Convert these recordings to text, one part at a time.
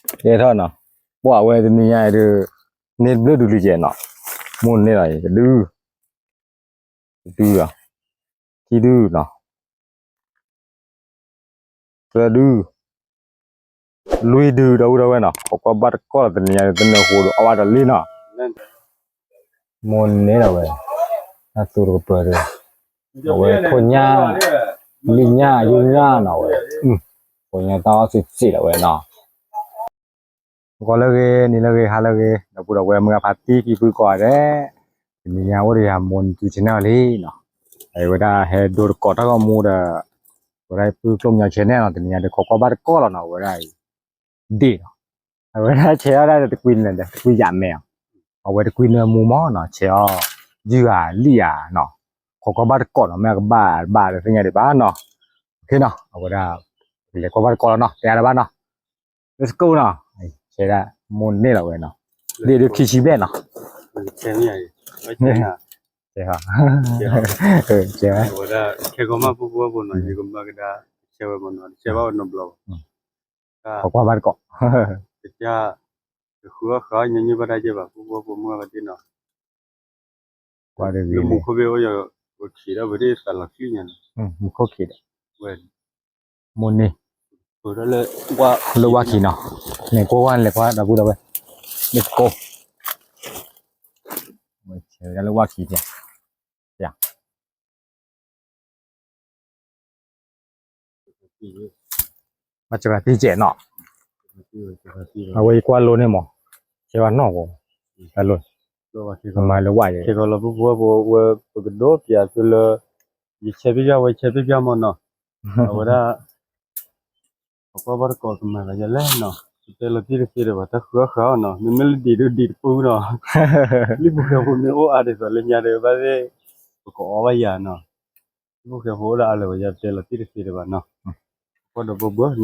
ကဲထီၣ်နီၤ, ပှၤဝဲတနံၤညါအံၤဒုး န့ၢ်ဘျုးဒုးလံကဲနီၤ, မိၢ်န့ၢ်လီၤအံၤ တဒု, တဒုလီၤ, ခံဒုနီၤ, သၢဒု, လွံၢ်ဒု ဒီပုၢ်ဒီဝဲၢ်နီၤ, ခိးကွၢ်ဘၣ်တကီၢ်လီၤ တနံၤညါအံၤ တနၢၤဟူဒီးအီၣ်ဘၣ်ဒီးလံနီၤ, မိၢ်န့ၢ်လီၤဝဲ, တၢ်သူတကပၤဒီး, အဝဲခိၣ်ညၣ်, လံၣ်ညၣ် ယုၢ်ညၣ်နီၤဝဲ, ခိၣ်ညၣ်တၢ်အီၣ်စ့ၢ်စ့ၢ်လီၤဝဲနီၤ ဂီၤလၢအဂ့ၤ နံၤလၢအဂ့ၤ ဟါလၢအဂ့ၤ ဒီပုၢ်ဒီဝဲၢ်မုၢ်ဂၢ်ဖါတံၢ်ဖံဖုကိးဂၤဒဲး, တနံၤညါအိၣ်ဒီးယၤမိၢ်နံၤ YouTube channel လံနီၤ, အဝဲဒၣ်ဟဲဒိတကိးတၢ်ဂီၤမူဒီး, အဝဲဒၣ်ပုၢ်ကျိၣ်မညီ channel နီၤ, တနံၤညါဒီးခိးကွၢ်ဘၣ်တကီၢ်လီၤနီၤ, အဝဲဒၣ်အံၤ, ဒ့ၣ်နီၤ, အဝဲဒၣ်ဆဲးအီၣ်ဒၣ်ဒီးတကွံန့ၣ်ဒီး တကွံယၤမဲာ်အီၤ, အဝဲတကွံန့ၣ်မူမးနီၤ, ဆဲးအီၣ်, ယုၢ်ဂၤလံၣ်ဧါနီၤ, ခိးကွၢ်ဘၣ်တကီၢ်နီၤ, မ့ၢ်ကဘၣ်ဘၣ်ဒီးသ့ၣ်ညါဒံးဘၣ်နီၤ, အဝဲဒၣ်, ကလဲၤကွၢ်ဘၣ်တကီၢ်လီၤနီၤ, တဲအါတဘၣ်နီၤ Let's go နီၤ, ဆဲးဒၣ်မိၢ်န့ၢ်လီၤဝဲနီၤ, ဒ့ၣ်ဒုးခံဆံဘျဲၣ်နီၤ, ဆဲး, ဆဲး, ဝဲဒၣ်ခဲကီမၣ်ပူဖိဝဲဖိနီၤ, ယကမၢကဒါ, ဆဲးဝဲမနီၤ, ဆဲးဘၣ်ဝဲနီတဘျီဘၣ်, ခိးကွၢ်ဘၣ်တကီၢ်, ကစၢ်, တဃုအီၣ်ဃုအီၣ်ညီနုၢ်ဘၣ်တၢ်ယဲၢ်ဘၣ် ပူဖိဝဲဖိမုၢ်ဂၢ်ဖါတံၢ်နီၤ ကွၢ်တဂ့ၤလၢမူခိၣ်ဘ့ၣ်အိၣ်ယၤ, ဝဲခံးဒီးဝဲဒၣ်သးလီၤချံညါန့ၣ်, မူခိၣ်ခံးဒီး, ဝဲ, မိၢ်န့ၢ်, လၢဝၣ်ခံးနီၤ, လဲၤကွၢ်ဝဲလဲၤကွၢ်ဒီပုၢ်ဒီဝဲၢ်, လဲၤကိး, ဝဲဆဲးဝဲဒၣ်လၢဝၣ်ခံးဖဲ, ဘၣ်စှၤတံၢ်ကဲးနီၤ, အဝဲယကွၢ်လိန့ၣ်မး, ဆဲးဘၣ်နီၢ်ဂီၤ, တၢ်လိ, မၤလၢဝၣ်ယဲ, ခဲကီလီၤပူဖိဝဲဖိဝဲ ပကဒိးပျးသုလၢ, ယဆဲးပျၢ်ပျၢ်ဝဲဆဲးပျၢ်ပျၢ်မးနီၤ, အဝဲဒၣ် ပကွၢ်ဘၣ်တကိးကမၤဂၤယဲလဲၣ်နီၤ, ပတဲလီၤတံၢ်တသ့ဒီးဘၣ် တၢ်ဃုအီၣ်ဃုအီၣ်နီၤ, မ့မ့ၢ်လၢဒံးဒုးဒံးတပူၤနီၤ, လံာ်ပူၤဃဲၤဖိမ့ၢ်အိၣ်အါဒ်သိးလၢညါဒီးဘၣ်သ့ၣ်, ပကအီၣ်ဘၣ်ယၤနီၤ, လံာ်ပူၤဃဲၤ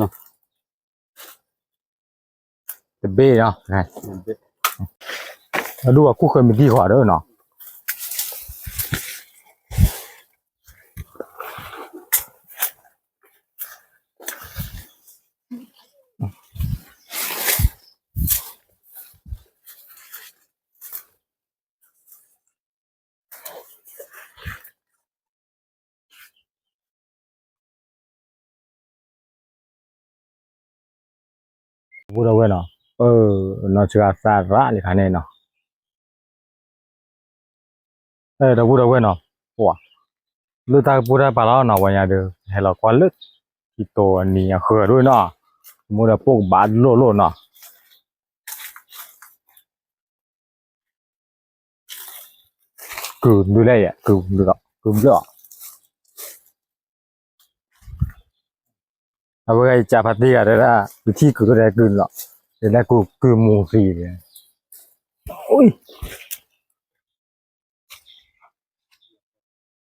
ဖိအိၣ်ဒီးအါလၢၤဝဲ ယတဲလီၤတံၢ်တသ့ဒီးဘၣ်နီၤ, ပကွၢ်ဒီးဘၣ်ဘၣ်နီၤ တဘ့ၣ်နီၤ, အဒိၣ်အခိၣ်ဃၢၤမ့ၢ်ဒံဃီၤဒီးနီၤ ဒီပုၢ်ဒီဝဲၢ်နီၤ, နီၢ်ဆှၢသးရၣ်လံခါန့ၣ်နီၤ, ဒီပုၢ်ဒီဝဲၢ်နီၤ, ပှၤ, လၢတၢ်ကပိၢ်တၢ်ပာ်လီၤနီၤ ပှၤညါဒီး ဟဲလီၤကွၢ်လၢ ခံတိၤအနံၤအဃၢၤဒိၣ်နီၤ, မ့ၢ်ဒီးပိၢ်ကဘၣ်လိၣ်လိၣ်နီၤ ကုၤဒုးလဲၣ်ယဲ ကုၤဘျၢၣ်, ကုၤဘျၢၣ်အီၤ, အဝဲယကၢ်ဖါတံၢ်ဂၤတဲဒၣ် ယထံၣ်ကုၤဒိၣ်တဲကုၤလီၤ, တဲဒၣ်ကုၤမူၤသံ,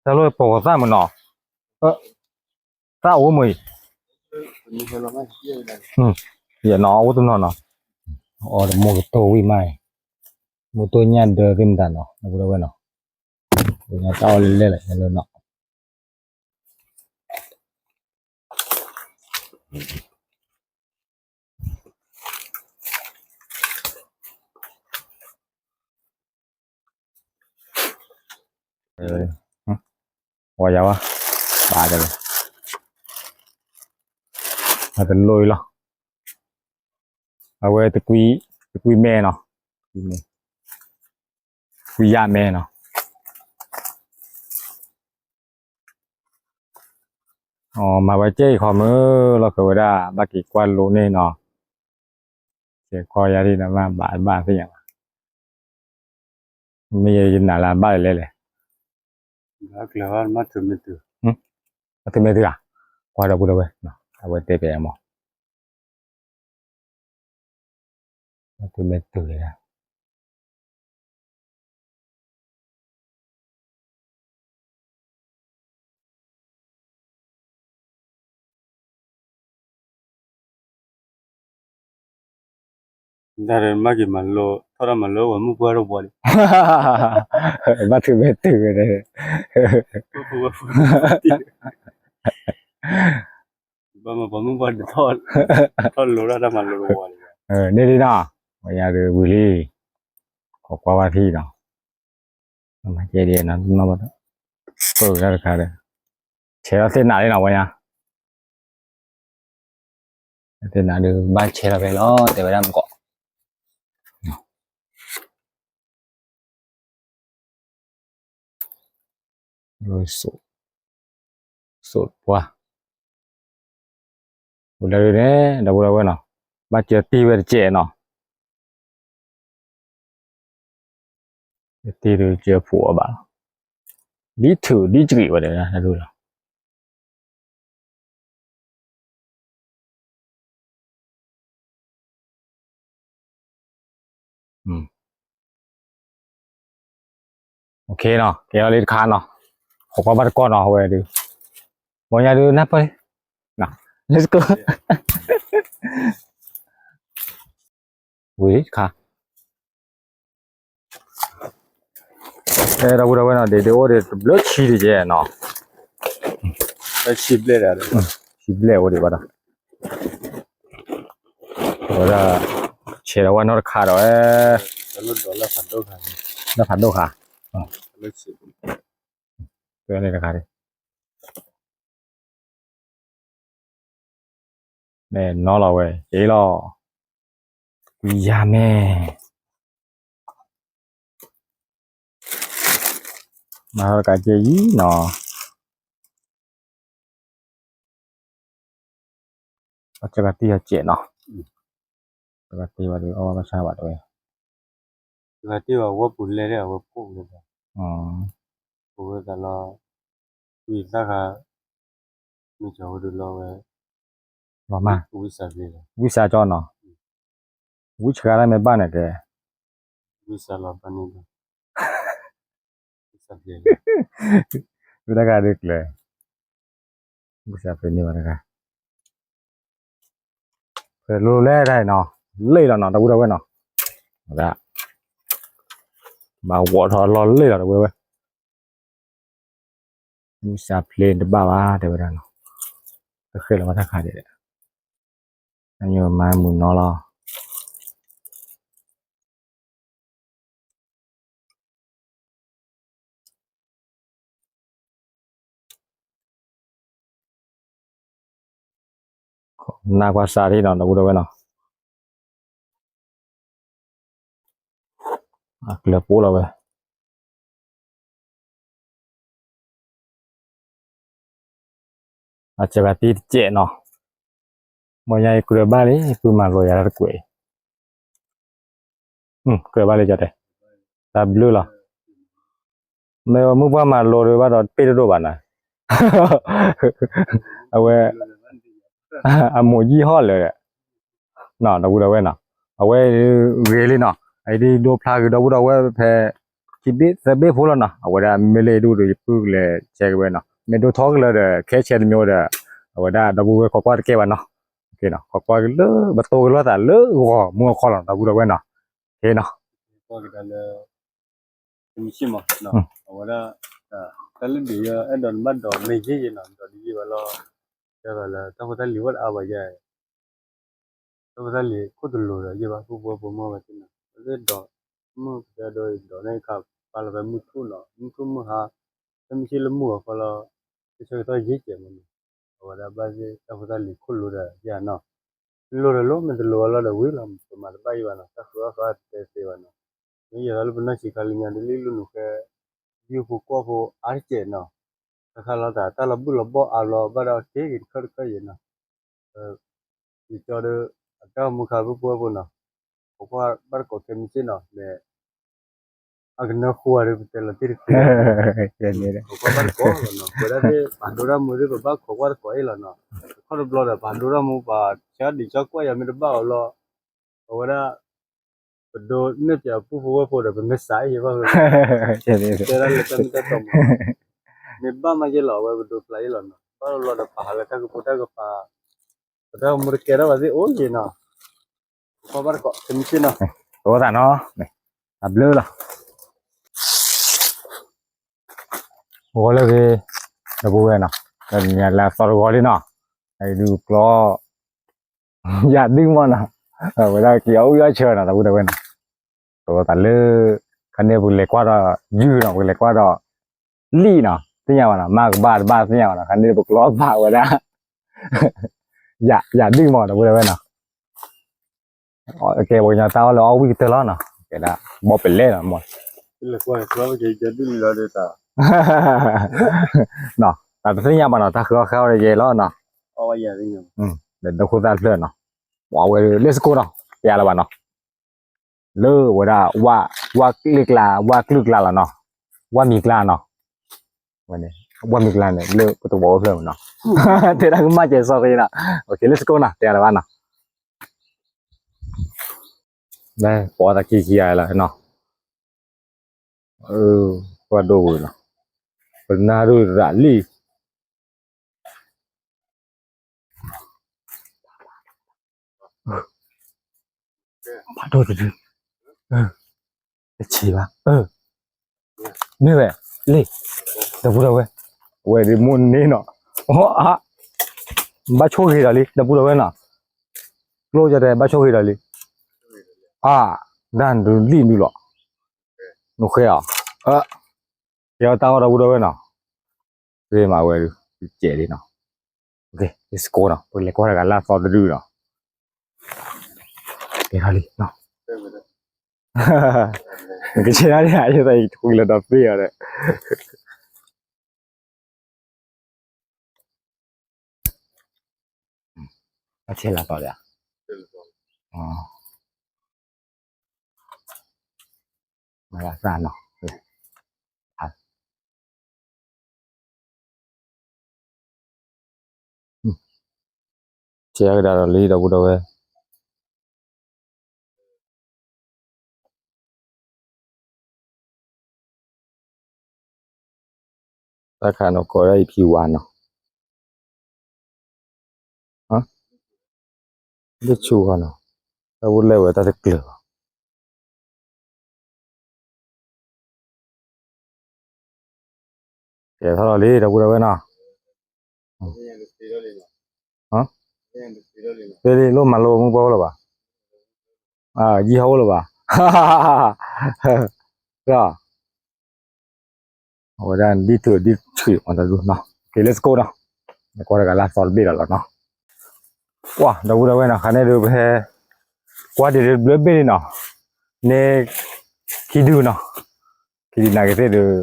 တၢ်လိၣ်ပိာ်ဂီၤသၣ်မးနီၤ, သၣ်အိၣ်မးအံၤ, ယနီၢ်အိၣ်တနီၤနီၤ, အီၤတမိၢ်ကတိၢ်ဝံၣ်မးအံၤ, မိၢ်တိၢ်ညၣ်ဒၢသ့ၣ်မတၤနီၤ ဒီပုၢ်ဒီဝဲၢ်နီၤ, ပညါတၢ်အီၣ်လဲၣ်လဲၣ်လၢနီၤ ဝဲယၤဝဲ, ဘၣ်တလၢ, အတလိၣ်အံၤလီၤ, အဝဲတကွံ, တကွံမဲနီၤ, ကွံယၣ်မဲနီၤ. မၤဝဲကဲအံၤခီမ့ၢ်လီၤ ဃဲၤဝဲဒၣ် ဘၣ်က့ၤကွၢ်လိန့ၣ်နီၤ, ကဲကွၢ်ယၤဒ်နီၤ မ့ၢ်ဘၣ်ဘၣ်သ့ၣ်ညါဘၣ်, မ့ၢ်ယနၤလၢဘၣ်လဲၣ်လဲၣ်, ဘၣ်ထုးမဲာ်တုၤဧါ, ကွၢ်ဒီပုၢ်ဒီဝဲၢ်, အဝဲတဲပျဲမး ဘၣ်ထုးမဲာ်တုၤလံဧါ. တၢ်မၤက့ၤမၤလိ ထီၣ်တၢ်မၤလိဝဲမုၢ်ပှၢ်တဝီလံ, ဘၣ်ထုးမဲာ်တုၤဝဲ, ဘၣ်မၤပှၤမုၢ်ပှၢ်တထီၣ်, ထီၣ်လိထီၣ်တၢ်မၤလိတဝီလံ. န့ၣ်လံနီၤ, ဝဲညါဒုးဝံၤလံ, ခိးကွၢ်ဝဲထံနီၤ, မၤကဲဒ်နီၤ, ပၢၢ်ဝဲဒၣ်တခါဒီး, ဆဲးထီၣ်သ့ၣ်နးလံနီၤ ဝဲညါ, သ့ၣ်နးဒုးဘၣ်ဆဲးထီၣ်ဖဲလီၤ တဲဝဲဒၣ်မကီး စိးပှၢ်, အိၣ်လၢန့ၣ် ဒီပုၢ်ဒီဝဲၢ်နီၤ, ဘၣ်စၢၤတံၢ်ဝဲတကဲးနီၤ, တံၢ်ဒုးစၢၤဖှိၣ်အီၤဘၣ်, ဒ်ထုးဒ်စှံးဝဲဒၣ်ဒၣ်ဒုးလီၤ. နီၤ ကဲအီၤလံတခါနီၤ, ခိးကွၢ်ဘၣ်တကီၢ်နီၤ အဝဲဒုး, ဘီညါဒုးနၢ်ပၢၢ်လံ, let's go, ဝံၤလံတခါ, အဲ ဒီပုၢ်ဒီဝဲၢ်နီၤ ဒ်ဒ်အိၣ်ဒံးတဘျၢဆံတကဲးနီၤ, ဆံဘျဲၣ်အိၣ်ဒံးဘၣ်ဒီး, ဝဲဒၣ် ဆဲးဒီးဝဲနီတခါဒီး, လၢဖးဒိၣ်ခါ, လၢန့ၣ်တခါဒံး န့ၣ်နီၤလီၤဝဲ က့လီၤ, ကွံယၤမဲာ်, မၤထီၣ်တကးကဲအံၤနီၤ, အစကတံၢ်အစဲးနီၤ, စကတံၢ်ဘၣ်ဒီး အီၣ်ဘၣ်ဆၣ်ဘၣ်တဝဲ, စကတံၢ်ဘၣ်ဝဲပူၤလဲၣ်ဒီး အဝဲဖှိၣ်ဝဲ, ဖှိၣ်ဝဲသးလီၤ, ဝံသၣ်ခါ, မ့ၢ်ကီၤဝဲဒုးလီၤဝဲ, လီၤမၢ်, ဝံစၢ်ကီနီၤ, ဝံဆှါတၢ်မ့ၢ်ဘၣ်န့ၣ်ကဲ, ဝံစၢ်လီၤဘၣ်န့ၣ်, ဝံတၢ်ခါဒုးကျဲ, ဝံစၢ်ဖဲန့ၣ်ဘၣ်တခါ ဖဲလိလဲၣ်တၢ်နီၤ, လ့ၣ်လီၤနီၤ ဒီပုၢ်ဒီဝဲၢ်နီၤ, ဒၣ်, ဘၣ်ဝီထီၣ်လီၤလ့ၣ်လီၤ ဒီပုၢ်ဒီဝဲၢ်, မုၢ်စၢ်ဖျ့တဘၣ်ဘၣ် တဲဝဲဒၣ်နီၤ, တဃဲလီၤဘၣ်တၢ်ခါဒဲး, အညိမၤမုာ်နီၤလီၤ, နၢ်ကွၢ်စးထံၣ်နီၤ ဒီပုၢ်ဒီဝဲၢ်နီၤ, အကျၢၤပိလီၤဝဲ, အစကတံၢ်တစဲးနီၤ, မ့ၢ်ညါအံၤကြၢးဘၣ်လံ ပုၢ်မၤလိယၤတၢ်တကွဲးအံၤ, ကြၢးဘၣ်လံကတဲ, တၢ်ဘျုးလီၤ, မ့ၢ်မုၢ်ပှၢ်မၤလိဒုးဘၣ်ဒီးတပ့ၢ်တဒိၣ်ဘၣ်နၤ, အဝဲ အမိၢ်ယံာ်ဟီၣ်လၢာ်, ဒီပုၢ်ဒီဝဲၢ်နီၤ, အဝဲဂ့ၤလံနီၤ, အအံၤဒ်ဒိဖျါက့ၤဒီပုၢ်ဒီဝဲၢ်ဖဲ ခံဘ့ၣ်သၢဘ့ၣ်ဖိလီၤနီၤ, အဝဲဒၣ်မ့ၢ်လၢဒူၣ်ဒီးယပုၢ်ကလဲၤဆဲးက့ၤဝဲနီၤ, မ့ၢ်ဒိထီကလၢဒီး ခဲဆဲးတမံၤဒီး, အဝဲဒၣ်ဒီပုၢ်ဝဲၢ်ခိးကွၢ်တကဲဘၣ်နီၤ, ခိးကွၢ်က့ၤလၢပတိကလီသးလၢဂီၤမူအခီလီၤ ဒီပုၢ်ဒီဝဲၢ်နီၤ, နီၤ တမံၤဆ့ၣ်မး, အဝဲဒၣ် တၢ်လၢဒုးယဲ အဲၣ်ဒိးနဘၣ်ဒိးမ့ၢ်ယ့ၢ်ယ့ၢ်နီၤ ဒိးဒ်ယ့ၢ်ဝဲလီၤ, တဲဘၣ်လၢတၢ်ဖိတၢ်လံၤဝဲတအါဘၣ်ယဲ, တၢ်ဖိတၢ်လံၤခိၣ်တလိၤဒီးယ့ၢ်ဘၣ် ပုၢ်ဖိဝဲၢ်ဖိမုၢ်ဝဲသ့ၣ်နီၤ အဝဲသ့ၣ်ဒိး, မုၢ်ကတဲဒိးဒိးန့ၣ်ခါ ပာ်လီၤဖဲမုၢ်ထူၣ်နီၤ မုၢ်ထူၣ်မုၢ်ဟါ, တမံၤဆ့ၣ်လၢမုၢ်အဃီလီၤ, တဆၢကတီၢ်ယ့ၢ်ကဲးမးနီၤ, အဝဲဒၣ်ဘၣ်သ့ၣ်တၢ်ဖိတၢ်လံၤခိၣ်လိၤဒီးယဲၢ်နီၤ, လိၤဒီးလိၤမ့ၢ်တလိၤအလီၢ်ဒီးဝံၤလီၤ ပမၤတဘၣ်ယံၤဘၣ်နီၤ တၢ်ဃုအီၣ်ဃုအီတတဲသ့ဘၣ်နီၤ, မ့ၢ်ယဲၤလီၤလၢပနီၢ်ဆံးခါလၢညါဒ်လံလူၢ်နုာ်ဃဲ ယုၢ်ဖိကွီၢ်ဖိအါတကဲးနီၤ, တခါလီၤတၢ်တၢ်လီၤဘုၣ်လီၤဘီၣ်အါဘျီဘၣ်ဒီးတ့ၢ်က့ၤတခၢၣ်တခၢၣ်ယဲၢ်နီၤ, ယကၠီဒီး အတၢ်မူခါပုၢ်ဖိဝဲၢ်ဖိနီၤ, ခိးကွၢ်ဘၣ်တကိးခဲမုၢ်ဆ့ၣ်နီၤ မ့ၢ် အကနၢဃိဒီး ပတဲလီၤတ့ၢ်တက့ၢ်, ခိးကွၢ်ဘၣ်တကိးလီၤနီၤ ပဝဲဒၣ်သ့ၣ် ပှၤဒိတၢ်မူသ့ၣ် ပဘၣ်ခိးကွၢ်တကိးအ့ၣ်လီၤနီၤ, ခီတဘျီဒီး ပှၤဒိတၢ်မူ ပှၤဆါဒံးဆါကွၢ်ယၤမ့ၢ်တဘၣ်အီၤလီၤ, အဝဲဒၣ် ပဒိန့ၢ်ပၠးပုၢ်ဖိဝဲၢ်ဖိဒီး ပမ့ၢ်စးအ့ၣ်ယဲၢ်ဘၣ် တဲဒၣ်လၢတၢ်မ့ၢ်တၢ်တီမး, မ့ၢ်ဘၣ်မးယဲၢ်လီၤ အဝဲပဒိဖျါအ့ၣ်လီၤနီၤ, ဘၣ်လီၤဒီးပဟးလၢတၢ်ကပိာ်တၢ်ကပၤ ပတၢ်ကမူတကဲထီၣ်ဘၣ်သ့ၣ်အိၣ်ယံၤနီၤ, ပကွၢ်ဘၣ်တကိး တမံၤစ့ၢ်နီၤ, တအိၣ်သးနီၤ, တၢ်ဘျုးလီၤ, ဂီၤလၢဂ့ၤ, ဒီပုၢ်ဝဲၢ်နီၤ, တနံၤလၢအသီတဂီၤလံနီၤ, အဒုးကျီ ယၤဒုမးနီၤ, ဝဲဒၣ်က့ၤအီၣ်အုၣ်အီၣ်ဆၢနီၤ ဒီပုၢ်ဒီဝဲၢ်နီၤ, တၢ်လၢ ခါန့ၣ်ပကလဲၤကွၢ်ဒီး ယုၢ်နီၤ ပကလဲၤကွၢ်ဒီး လံၣ်နီၤ သ့ၣ်ညါဘၣ်နီၤ မ့ၢ်ကဘၣ်တဘၣ်သ့ၣ်ညါဘၣ်နီၤ ခါန့ၣ်ပကျီဘၣ်ဝဲဒၣ် ယၤဒုၣ်မး ဒီပုၢ်ဒီဝဲၢ်နီၤ, ကဲ ပှၤကညီတၢ်အီၣ်လၢအီၣ်ဝံၣ်ကတၢၢ်လီၤနီၤ ကဲဒၣ် ဘီပလဲၣ်နီၤ မ့ၢ် တၢ်တသ့ၣ်ညါဘၣ်နီၤ တၢ်ဃုအီၣ်ဃုအီၣ်ဒီးယဲလီၤနီၤ, ဒီးဒိခိၣ်သၣ်ဖျၢၣ်နီၤ, ပှၤဝဲ let's go နီၤ ပျါလၢၤဘၣ်နီၤ, လၢဝဲဒၣ် ဝၣ်ကလုာ်ကျါ ဝၣ်ကလုာ်ကျါလီၤနီၤ, ဝၣ်မံၤကျါနီၤ, ဝၣ်မံၤကျါန့ၣ် လၢပတဝီအိၣ်ဖျၢၣ်မးနီၤ, တဲဒၣ်ကမၣ်ကဲ sorry နီၤ, okay let's go နီၤ ပျါလၢၤဘၣ်နီၤ, လၢပှၤတၢ်ခံခံဂၤလီၤနီၤ, ပှၤဒိၣ်ဝဲနီၤ, ပနၢ်ဒိၣ်ရၤလံ ဘၣ်ဒိၣ်တဒု, တဆံးဘၣ်, မ့ၢ်ဝဲ, လံ, ဒီပုၢ်ဒီဝဲၢ်, အဝဲဒ်မိၢ်န့ၢ်နီၤ, အ, ဘၣ်ဆိၣ်ဂ့ၤဒီးလံ ဒီပုၢ်ဒီဝဲၢ်နီၤ, ကျိၣ်ယတဲဘၣ်ဆိၣ်ဂ့ၤဒီးလံ, အ, ဒၣ်ဒုလံဒုလီၤ, နဃဲအီၤ, ကဲအီၤတၢ်အီၣ်ဒီပုၢ်ဒီဝဲၢ်နီၤ, ဂ့ၤမးဝဲဒု, ကဲလံနီၤ, okay let's go နီၤ, ပကလဲၤကွၢ်တဂၤလၢအသီတဒုနီၤ, ကဲထီၣ်လံနီၤ, ကဆဲးဒၣ်န့ၣ် ယသးကွံာ်လၢဒီးသ့ၣ်အီၤဒီး အဆဲးလီၤသီဒီး, မၤသးနီၤ, ဆဲးကဒါဒီးလံ ဒီပုၢ်ဒီဝဲၢ် တၢ်ခးနီၢ်ကီၢ်ဒၣ်အံၤဖံဝါနီၤ, လၢဆူၣ်ဃီနီၤ, တၢ်အိၣ်လဲၣ်ဝဲတၢ်တကျၢၤဘၣ် ကဲထီၣ်လီၤလံ ဒီပုၢ်ဒီဝဲၢ်နီၤ, သ့လံ လိၣ်မၤလိမုၢ်ပှၢ်အိၣ်လၢၤဘၣ်, ယံာ်ဟီၣ်အိၣ်လၢၤဘၣ်, အဝဲဒၣ်ဒ်ထုးဒ်ထုးအီၤတဒူနီၤ, okay let's go နီၤ, ကွၢ်တဂၤလၢအသီတဘ့ၣ်ဒီးလီၤနီၤ, ပှၤ ဒီပုၢ်ဒီဝဲၢ်နီၤ ခါန့ၣ်ဒုးပဟဲ ကွၢ်ဒံးဒုးဘျၢဘ့ၣ်လံနီၤ, န့ၣ် ခံဒုနီၤ, ခံဒုနာ်က့ၤသ့ၣ်ဒုး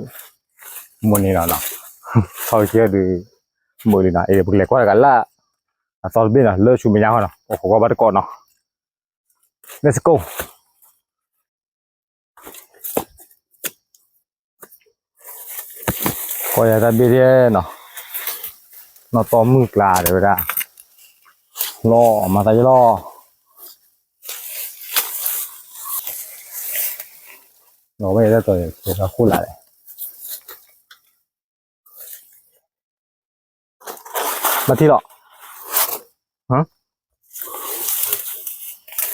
မိၢ်န့ၢ်လီၤနီၤ, ထီၣ်က့ၤဒုး မုာ်လံနီၤ, အ့ၣ် ပကလဲၤကွၢ်တဂၤလၢ အသီတဘ့ၣ်နီၤ လၢဆူမဲာ်ညါဃီနီၤ, ပခိးကွၢ်ဘၣ်တကိးနီၤ, let's go ကီၢ်ယၤတၢ်ဘ့ၣ်ဒဲးနီၤ, နီၢ်တီမုၢ်ကျါတဲဝဲဒၣ်, လီၤမၤသးယလီၤ, လီၤဝဲယဲၢ်တီၤယဲၢ်တီၤဃိၣ်လၢ်လဲၣ် ဘၣ်ထံၣ်လီၤ,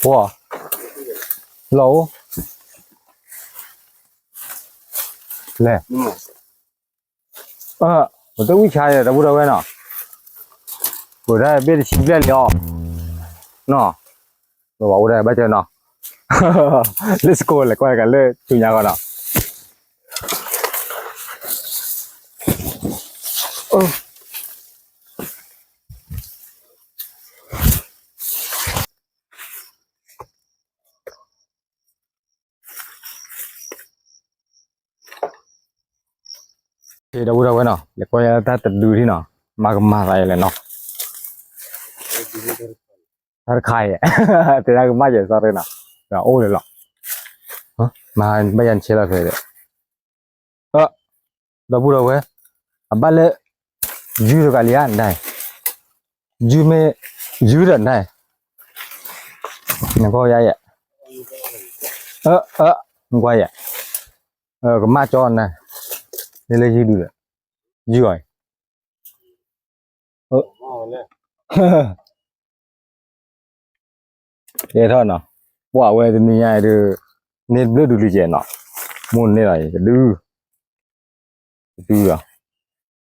ပှၤ, လီၤအိၣ်, လဲၣ်, ပတဝံၣ်ဆါယဲၢ် ဒီပုၢ်ဒီဝဲၢ်နီၤ, ပတၢ်ဘ့ၣ်တဆံဘျဲၣ်လံအီၤ, နီၤ, လီၤဘၣ်အိၣ်ဒၣ်ဘၣ်ကၢနီၤ, let's go လဲၤကွၢ်တဂၤလၢဆူညါဃီနီၤ ဒီပုၢ်ဒီဝဲၢ်နီၤ လဲၤကွၢ်ယတၢ်တဒုထံၣ်နီၤ, မၤကမၤသးယဲလဲၣ်နီၤ, တၢ်တခါယဲ, တဲဒၣ်ကမၣ်ယဲ sorry နီၤ, အိၣ်လၢလီၤ, မၤဘၣ်ယၤနဆဲးလီၤဖဲဒီး ဒီပုၢ်ဒီဝဲၢ်, အဘၣ်လၢ ယုၢ်တဂၤလံဧါ နဒၣ်, ယုၢ်မ့ၢ် ယုၢ်ဒီးနဒၣ်, နကွၢ်ယဲ, နကွၢ်ယဲ, ကမၣ်ကၠီနၤ, န့ၣ်လၢယုၢ်ဒုးဒီး, ယုၢ်အီၤ, ကဲထီၣ်နီၤ, ပှၤဝဲတနံၤညါအံၤဒုး, န့ၢ်ဘျုးဒုးလံကဲနီၤ, မိၢ်န့ၢ်လီၤအံၤ တဒု, တဒုဒီး,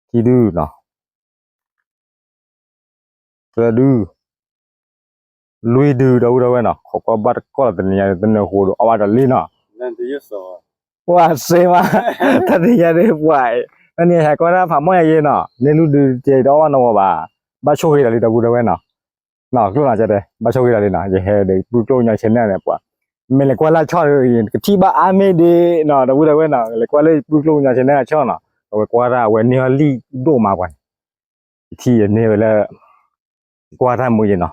ခံဒုနီၤ, သၢဒု, လွံၢ်ဒု ဒီပုၢ်ဒီဝဲၢ်နီၤ, ခိးကွၢ်ဘၣ်တကိးလီၤ တနံၤညါ တနၢၤဃိဒီးအီၣ်ဘၣ်ဒီးလံနီၤ, ပှၤစ့မး, တနံၤညါဒုးပှၤ, တနံၤညါဟဲကွၢ်တၢ်ဖးမီၢ်ယၤယ့နီၤ, န့ၢ်လွံၢ်ဒုတကဲဒီးအီၣ်ဘၣ်နီၢ်ဝီဘၣ်, ဘၣ်ဆိၣ်ဂ့ၤဒီးလံ ဒီပုၢ်ဒီဝဲၢ်နီၤ, နီၤကျိၣ်နီၤကဲတဲ ဘၣ်ဆိၣ်ဂ့ၤဒီးလံနီၤ, ယဟဲဒီးပုၢ်ကျိၣ်ညီဆဲန့ၣ်န့ၣ်ပှၤ, မ့ၢ်လဲၤကွၢ်လၢဆီဒီး ကထံၣ်ဘၣ်အါမ့ၢ်ဒ်နီၤ ဒီပုၢ်ဒီဝဲၢ်နီၤ, လဲၤကွၢ်လၢပုၢ်ကျိၣ်ညီဆဲန့ၣ်ဆီနီၤ, အဝဲကွၢ်တၢ်အဝဲန့ၢ်အီၤလံၣ်ဒိၣ်မးပှၤန့ၣ် ယထံၣ်ယန့ၢ်ဝဲလၢ ကွၢ်တၢ်မုာ်ယ့နီၤ,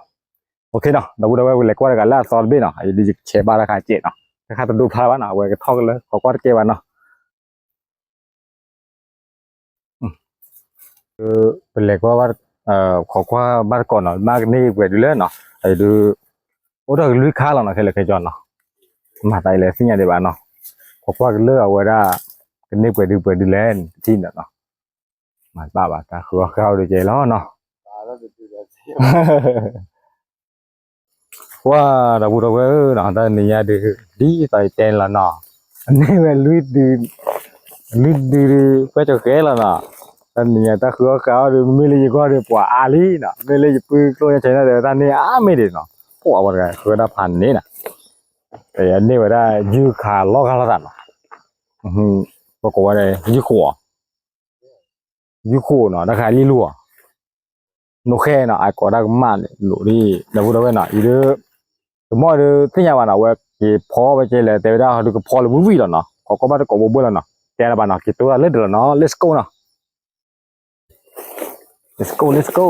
အိၣ်ခ့နီၤ ဒီပုၢ်ဒီဝဲၢ် လဲၤကွၢ်တဂၤလၢအသီတဘ့ၣ်နီၤ, ယဒုးယဆဲးဘၣ်တၢ်ခါစဲးနီၤ, တၢ်ခါတဒိဖျါဘၣ်နီၤ, အဝဲကထီၣ်ကလၢ ခိးကွၢ်တကဲဘၣ်နီၤ ပလဲၤကွၢ်ဘၣ်, ခိးကွၢ်ဘၣ်တကိးနီၤ, မ့ၢ်ကန့ၢ်ပှဲၤဒုလဲၣ်နီၤ, ဒုး, အိၣ်ဒီးကလွံၢ်ခါလီၤနီၤ ခဲလၢာ်ခဲကၠီနီၤ, မၤသးအံၤလဲၤသ့ၣ်ညါဒံးဘၣ်နီၤ, ခိးကွၢ်ကလၢအဝဲဒၣ်, ကန့ၢ်ပှဲၤဒုပှဲၤဒုလဲၣ်န့ၣ် တထံၣ်နီၤနီၤ, မၤတဘၣ်ဘၣ် တၢ်ဃုအီၣ်ဃုအီဒုးကဲလီၤနီၤ ပှၤဒီပုၢ်ဒီဝဲၢ်ဧၢနီၤ, တၢ်နံၤညါဒုး, ဒ်သိးယတဲန့ၣ်လီၤနီၤ, အန့ၢ်ဝဲလွံၢ်ဒု, လွံၢ်ဒုဒုး ပှဲၤကၠီၤဃဲလီၤနီၤ, တၢ်နံၤညါတၢ်ဃုအီၣ်ဃုအီဒုး မ့ၢ်လၢယဂီၢ်ဒီးပှၤအါလံနီၤ, မ့ၢ်လၢယပုၢ်ကျိၣ်ညါဆဲန့ၣ်ဒီး တၢ်န့ၢ်အါမ့ၢ်ဒံးနီၤ, ပှၤဝဲတဂၤဃုဒၣ်ဖးန့ၣ်နီၤ, အန့ၢ်ဝဲဒၣ်ယုၢ်ခးလီၢ်ခါလီၤသးနီၤ, ပကိးဝဲဒၣ်ယုၢ်ဃိး ယုၢ်ဃိးနီၤ, တၢ်ခါလံၣ်လူၤအီၤ, နိၣ်ဃဲနီၤ, အကိးတၢ်ကမၣ်န့ၣ် လိၣ်ဒ်, ဒီပုၢ်ဒီဝဲၢ်နီၤ, အံၤဒုး, တမီၢ်ဒုးသ့ၣ်ညါဘၣ်နီၤ, အဝဲက့ၤဖီဝဲကဲလဲၣ် တဲဝဲဒၣ်ဟီဒုးကဖီလၢဝံၣ်ဝံၣ်လီၤနီၤ, ခိးကွၢ်ဘၣ်တကိးဘိဘိလီၤနီၤ, တဲလၢၤဘၣ်နီၤ, က့ၤတိၢ်တၢ်လၢဒၢးလီၤနီၤ, let's go နီၤ, let's go, let's go.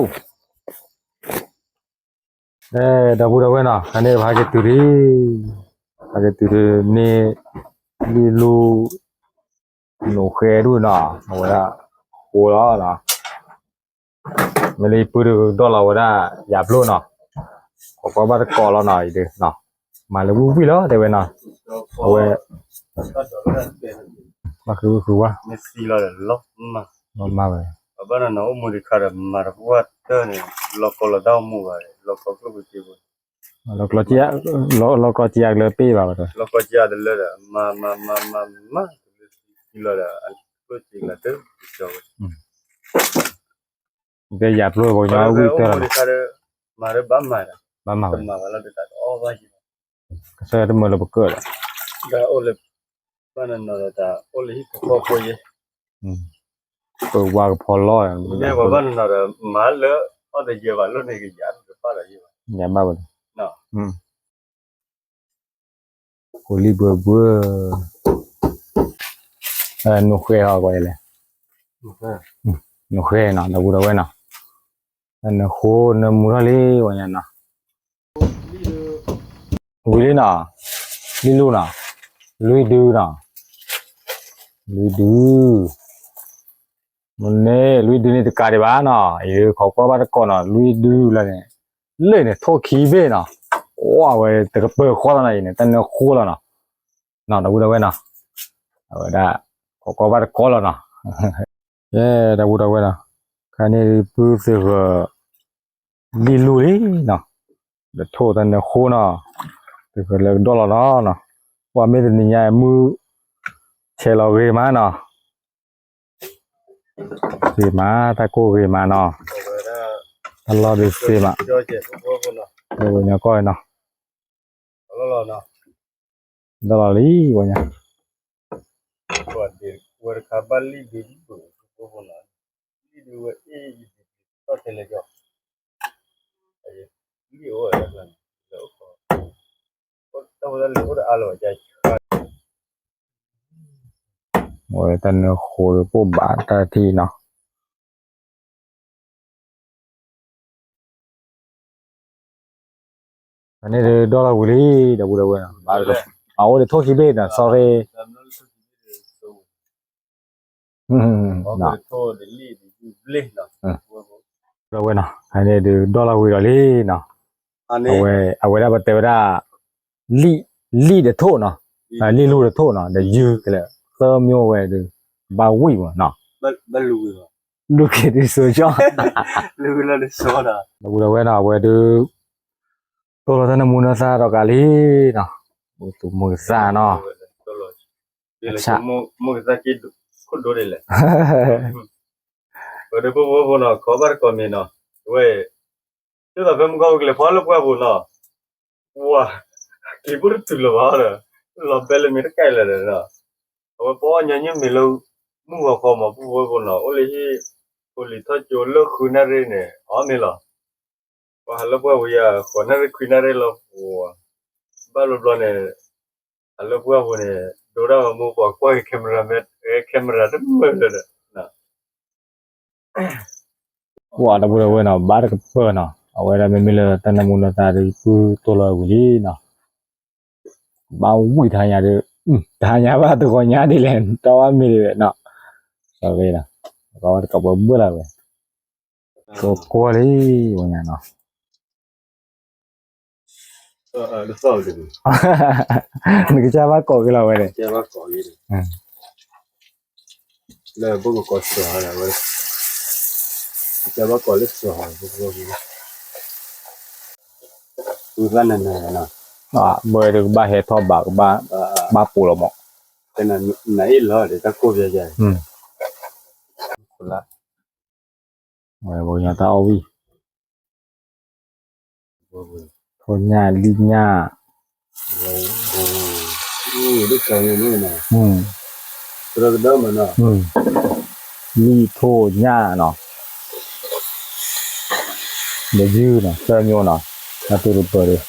ဒီပုၢ်ဒီဝဲၢ်နီၤ, ခါန့ၣ်ပဟဲက့ၤတုၤလံ, ဟဲက့ၤတုၤလံန့ၣ်, လံၣ်လူၤ, နိၣ်ဃဲဒူၣ်နီၤ, အဝဲဒၣ်, ဃိလီၤနီၤ, မ့ၢ်လၢယပုၢ်ဒုးကဒီၣ်လီၤဝဲဒၣ်, ယၤပျိၢ်နီၤ, ခိးကွၢ်ဘၣ်တကိးလီၤနီၤ, အံၤဒုး, မၤလၢဝံၣ်ဝံၣ်လီၤ တဲဝဲနီၤ, အဝဲ, ဘၣ်ဃုဝံၣ်ဃုဝါ, မၤဝဲ, ဘၣ်နီၤနီၤ အိၣ်မူတခါဒီး မၤတပှၢ်တၢၢ်န့ၣ် လီၤကီလီၤတၢ်အိၣ်မူဘၣ်, လီၤကီကျိၣ်ပူၤစ့ပူၤ, လီၤကီကယၤကလၢပ့ၢ်ဘၣ်, လီၤကီကယၤတလၢဒီး မၤမၤမၤမၤမၤ, လီၤဒီး ကျိၣ်စ့ကလၢတၢၢ်, ကယၤပျိပှၤကညီဝံၣ်တၢၢ်လီၤ, မၤဒီးဘၣ်မၤဒီး, ဘၣ်မၤဝဲ, တမၤဘၣ်လီၤတၢ်အီၣ်ဘၣ်ယံၤ, ကစၢ်ယွၤတမၢလၢပကၢၢ်ဒီး, ဒီးအိၣ်လၢ, ဘၣ်နီၤနီၤဒီးတၢ်အိၣ်လၢဟံၣ်ဖိဃီဖိယဲ ပဝါကဖီလီၢ်, မ့ၢ်ပှၤဘၣ်နီၤနီၤဒီး မၤလၢအီၣ်တယဲၢ်ဘၣ်လိၣ်န့ၣ် ကယၤတဖၣ်ဒီးယဲၢ်ဘၣ်, ယၤဘၣ်ဝဲ, ဃိလံၢ်ဘှဲဘှဲ, နိၣ်ဃဲဟီကွၢ်လဲၣ်, နိၣ်ဃဲနီၤ ဒီပုၢ်ဒီဝဲၢ်နီၤ, နဃိနမူထီၣ်လံဝဲညါနီၤ ဝံၤလံနီၤ, လံၣ်လူၤနီၤ, လွံၢ်ဒုနီၤ, လွံၢ်ဒု, မ့ၢ်န့ၣ် လွံၢ်ဒုန့ၣ်တကးဒံးဘၣ်နီၤ, အံၤခိးကွၢ်ဘၣ်တကိးနီၤ, လွံၢ်ဒုလၢန့ၣ်, လၢန့ၣ်ထိၣ်ခံဘ့ၣ်နီၤ, အဝဲတကပၢၤဃီလီၤနီၤ, အံၤန့ၣ် တၢ်နၢဃိလီၤနီၤ, နီၤဒီပုၢ်ဒီဝဲၢ်နီၤ, အဝဲဒၣ်, ခိးကွၢ်ဘၣ်တကိးလီၤနီၤ, ယဲ ဒီပုၢ်ဒီဝဲၢ်နီၤ, ခါန့ၣ်ဒုးပုၢ်သ့ၣ်ဃၢၤ လံၣ်လူၤလံနီၤ, ဒီးထိၣ်တၢ်နၢဃိနီၤ, သ့ၣ်ဃၢၤလၢကဒီၣ်လီၤနီၤ, ပှၤမ့ၢ်တနံၤညါမုၢ်, ဆဲးလီၤဂ့ၤမးနီၤ, ဂ့ၤမး တၢ်ကိၢ်ဂ့ၤမးနီၤ, တၢ်လီၢ်ဒုးသ့မး, လၢပှၤကညီကီၢ်နီၤ, ဒီးလီၤလံပှၤညါ, ဝဲတခါဘၣ်လံၣ်ဒုး, လံၣ်ဒုးဝဲအ့ၣ်, လံၣ်အိၣ်ဝဲ, တၢ်ဖိတၢ်လံၤအိၣ်ဒီးအါလီၤ, ဝဲတၢ်နၢဃိဒီးပိၢ်ဘၣ်တၢ်ထံၣ်နီၤ, အန့ၣ်ဒီးဒီလီၤဝံၤလံ, ဒီပုၢ်ဒီဝဲၢ်, အအိၣ်ဒီးထိၣ်ခံဘ့ၣ်နီၤ sorry, ဒီပုၢ်ဒီဝဲၢ်နီၤ, အန့ၣ်ဒုးဒီလီၤဝံၤဒီးလံနီၤ, အဝဲ, အဝဲဒၣ်ပတဲဝဲဒၣ်, လံၣ်, လံၣ်ဒီးထိၣ်နီၤ, လံၣ်လူၤဒီးထိၣ်နီၤ ဒီးယုၢ်ကလဲာ်, သၢမျိုးဝဲဒုး, ဘၣ်ဝံၣ်မးနီၤ, လူၤက့ၤဒုးစိၤကၠီ, ဒီပုၢ်ဒီဝဲၢ်နီၤ အဝဲဒုး, တိၢ်လီၤတၢ်နၢမူနၢသၣ်ဒီးကးလံနီၤ, မုာ်သူၣ်မုာ်သးနီၤ, အဆၣ်, ခိၣ်ဒိဒ်လဲၣ်, ပဒီပုၢ်ဖိဖိနီၤ ခိးဘၣ်တကိးမ့ၢ်နီၤ, ဝဲ, ဒ်သိးဖဲမုၢ်ဂီၤကလဲၤဖီလၢပှၢ်ပူၤနီၤ ပှၤ က့ၤဘၣ်တတုၤလၢၤဘၣ်ဒီး လီၤဘဲလၢမ့ၢ်တကဲလၢာ်ဒီး အဝဲပအီၣ်ညီနုၢ်မ့ၤလၢ မုၢ်ဂီၤဃီမး ပူဖိဖိနီၤ အိၣ်လၢဟံၣ် ဖိလံၤထီၣ်ကၠိလၢဃုနၣ်ရံၣ်န့ၣ် အီၣ်မ့ၤလီၤ. ပှၤဟးလၢပှၢ်ပူၤယၤ ဃိးနၣ်ရံၣ်ခွံနၣ်ရံၣ်လီၤပှၤ ဘၣ်ဘျီဘျီန့ၣ် ဟးလၢပှၢ်ပူၤန့ၣ် ဒိတၢ်ဂီၤမူပှၤကွၢ်က့ၤ camera မ့ၢ် camera တမုာ်လၢၤဒီး ပှၤတပူၤဒီးဝဲနီၤ ဘၣ်တကပၤနီၤ အဝဲဒၣ်မ့မ့ၢ်လၢတၢ်နၢမူနၢသးဒီး ပုၢ်တိၢ်လီၤဝံၤလံနီၤ ဘၣ်ဝံၣ်တဟါညါဒီး တဟါညါဘၣ်တဂီၤညါဒ်လဲၣ် တၢ်ဝဲမ့ၢ်ဒ်ဝဲနီၤ ကီဝဲတကပၤဘၣ်လၢဝဲ ကကွၢ်လံ ဝဲညါနီၤ နကစၢ်ဘၣ်ကိးက့ၤလီၤဝဲန့ၣ် လၢဘိကကိးစှၤဝဲ ကစၢ်ဘၣ်ကိးလၢစှၤ ဝံသးနၤနၤနီၤ ဘၢဒုးကဘၣ်ဟဲထီၣ်ဘးကဘၣ် ဘၣ်ပူၤလီၤမး နအ့ၣ်လီၤဒီးတၢ်ကိၢ်ယၤယၤ ဝဲပှၤကညီတၢ်အီၣ်ဝံၣ် ထိၣ်ညၣ်လံၣ်ညၣ် လံၣ်ထိၣ်ညၣ်နီၤ ဒီးယုၢ်နီၤ သၢမျိုးနီၤ တၢ်သူတပၢၤဒီး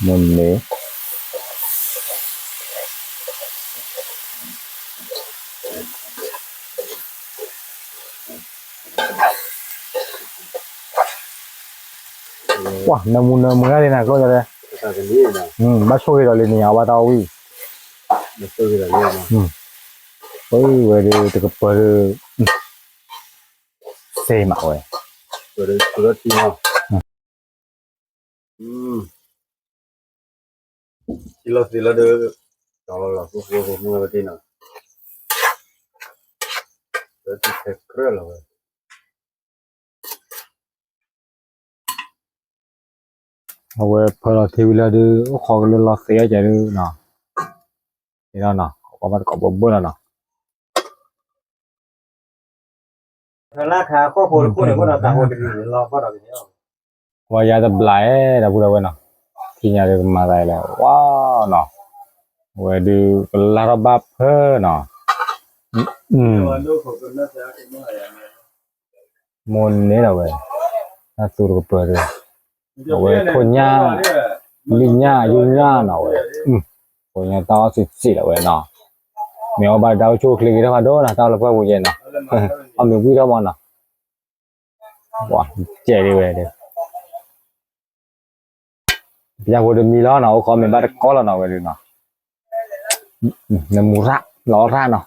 မ့ၢ်န့ၣ် ပှၤနၢမူနၢမုၢ်ဂၤလံနၤကျိၣ်ဒီး ဘၣ်ဆိၣ်ဂ့ၤဒီးလံနံၤညါအီၣ်ဘၣ်တၢ်အီၣ်ဝံၣ် ပှၤဝဲဒၣ်တကပၤဒီး သ့မးဝဲ ထံလီၤသ့လီၤဒီး တီၤလီၤလီၤ ဖိဖိဖိမုၣ်ဝဲတ့ၢ်နီၤ လၢထံဆဲးကြၢးလီၤဝဲ အဝဲဖၢလီၤထံဝံၤလီၤဒီး အိၣ်ခိးကလၢလီၤသ့အီၣ်ကဲဒုနီၤ သ့လီၤနီၤ ကဘၣ်တကိးဘၢဘၢလီၤနီၤ ပှၤယၤတဘျးအဲၣ်ဒီပုၢ်ဒီဝဲၢ်နီၤ ထံၣ်ညါဒီးကမၤသးလဲၣ် ဝါနီၤ အဝဲဒုးကလါထီၣ်ဘၣ်ဖၢနီၤ မိၢ်န့ၣ်ဒီးဝဲ တၢ်သူတကပၤဒီး အဝဲထိၣ်ညၣ် လံၣ်ညၣ် ယုၢ်ညၣ်နီၤဝဲ ပှၤကညီတၢ်အီၣ်စံးစံးလီၤဝဲနီၤ မ့ၢ်အီၣ်ဘၣ်တၢ်အိၣ်ဆူၣ်အိၣ်ချ့က့ၤထီၣ်ဖးဒိၣ်နီၤ တၢ်အီၣ်လၢပှၢ်ပူၤယဲနီၤ အီၣ်မ့ၤဝံၣ်ထီၣ်မးနီၤ ပှၤကဲဒ်ဝဲဒီး ပယီၤဖိတမံၤလီၤနီၤ အိၣ်ခိးမ့ၤဘၣ်တကီလီၤနီၤဝဲဒုးနီၤ နမူရၣ်လီၤရၣ်နီၤ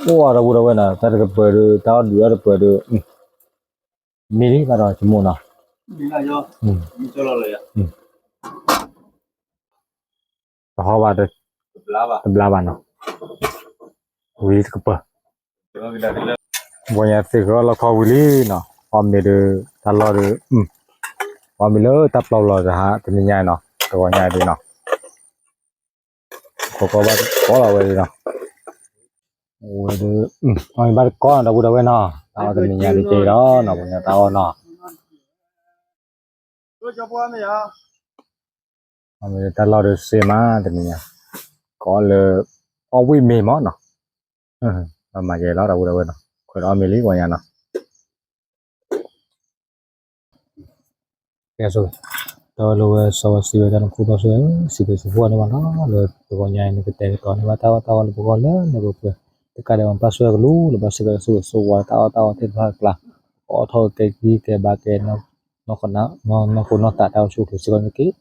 အိၣ်ဒီပုၢ်ဒီဝဲၢ်နီၤ တၢ်တကပၤဒီး တၢ်အီၣ်ဒုးအီၣ်တပၤဒီး မ့ၢ်လံဘၣ်ဒီး ယမိၢ်နီၤ တဟီၣ်ဘၣ် တဘျါဘၣ်နီၤ ဝံၤတကပၤ ပှၤညါသ့ၣ်ကီးလီၢ်ခီဝံၤလံနီၤ အီၣ်မ့ၤဒီး တၢ်လီၢ်ဒီး အီၣ်မ့ၤလၢတၢ်ပျီလီၤတဟါ တနံၤညါနီၤ တဂီၤညါဒ်နီၤ ခိးကီဘၣ်တကီလီၤဝဲဒၣ်နီၤ ဝဲဒၣ် အီၣ်မ့ၤဘၣ်တကီနီၤ ဒီပုၢ်ဒီဝဲၢ်နီၤ တၢ်အီၣ်တနံၤညါဒ်က့ၤဒီးနီၤ ပှၤညါတၢ်အီၣ်နီၤ အီၣ်မ့ၤတၢ်လီၢ်ဒီးစ့မးတနံၤညါ ကီလၢ အီၣ်ဝံၣ်မ့ၤမးနီၤ မၤယဲလီၤ ဒီပုၢ်ဒီဝဲၢ်နီၤ ခွဲးဒီးအီၣ်မ့ၤလံပှၤညါနီၤ ကဲ တၢ်ဝဲလၢဝဲစီဝဲစံးဝဲတၢ်နခိၣ်ဘၣ်ဆိၣ်ဂ့ၤ စံးဘျုးစံးဖှိၣ်န့ၢ်ဘၣ်နီၤ လၢပဂီၢ်ညါအံၤ နကတဲာ်ကတီၤန့ၢ်ဘၣ်တၢ်အီၣ်တၢ်အီလၢပဂီၢ်လၢလၢပှဲၤပှဲၤ တကးဒံးဘၣ်ပၢ်ဆိၣ်ဂ့ၤကလူး လၢဘၣ်စ့ၢ်ကီးဆိၣ်ဂ့ၤဆိၣ်ဝါတၢ်အီၣ်တၢ်အီသ့ၣ်တဖၣ်အကျါ ကအီၣ်ထီၣ်ကကဲကံကဲဘါကဲ နီၢ်ခိနီၢ်သးတၢ်အိၣ်ဆူၣ်အိၣ်ချ့စ့ၢ်ကီးန့ၣ်တက့ၢ် က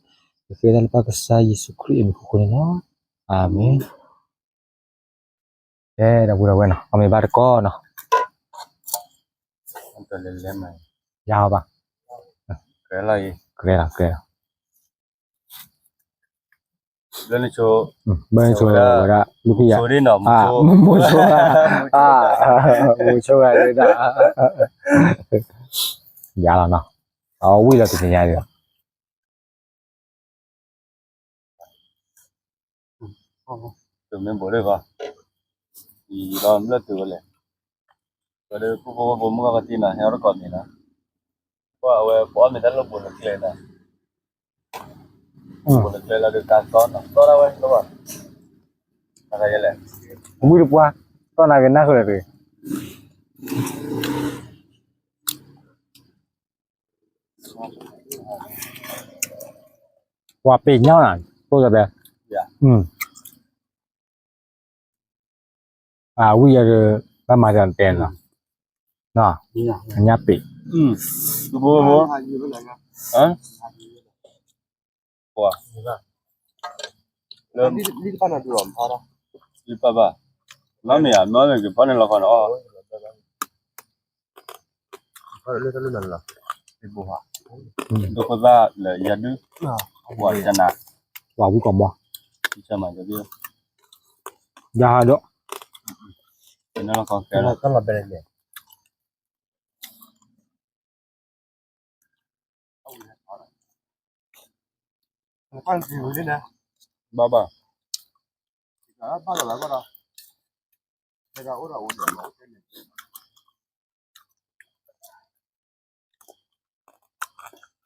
ကဲတၢ်လၢပၢ်ကစၢ်ယ့ၣ်ၡူးခရံာ်အမံၤအဃိန့ၣ်လီၤ အၤမ့ၣ် ကဲ ဒီပုၢ်ဒီဝဲၢ်နီၤ အီၣ်မ့ၤဘၣ်တကီနီၤ ယၤဘၣ် ကဲလီၤ ကဲလီၤ ဘၣ်ဆိဝဲဒၣ် လူဖံယၤ မူဆိဂၤ မူဆိဂၤဒၣ် ယၤလီၤနီၤ အဝံၣ်လီၤတနံၤညါဒီး တမ့ၢ်ဘိးလၢၤဘၣ် ယံၤလီၤလၢတုၤဝဲလဲၣ် ဒီးပဖိဝဲဖိမုၢ်ဂီၢ်ကတံၢ်နီၤ ဟဲအီၣ်တကိးမံၤနီၤ, ပှၤအဝဲပအီၣ်မ့ၤတၢ်လၢဘူးလၢကျဲနီၤ, ဘူးလၢကျဲလီၤဒီးကါသီနီၤ သီဒၣ်ဝဲလီၤဘၣ်, တခါယဲလဲၣ်, ဝံတပှၢ်, သီနၤက့ၤနၢ်ဃုာ်လၢတဂ့ၤ ပှၤပ့ၤညီနၤ, တိၢ်ဒီးတဲ, အဝံယဲဒီး ဘၣ်မၤတၢ်တဲနီၤ, အညၣ်ပ့ၤ, ပှၤ, လၢ, လံတဖၣ်နီၤဒုးအီၤမဖီထီၣ်, လံတဖၣ်ဘၣ်, မ့ၢ်မ့ၢ်မ့ၢ်က့ၤဖီန့ၣ်လီၤခီနီၤအီၣ် ဒိခိၣ်သၣ်လၢယၤဒု, ပှၤကနၤ, ပှၤဝံကိးမီၢ်, ယၤဟးဒီး, ဘ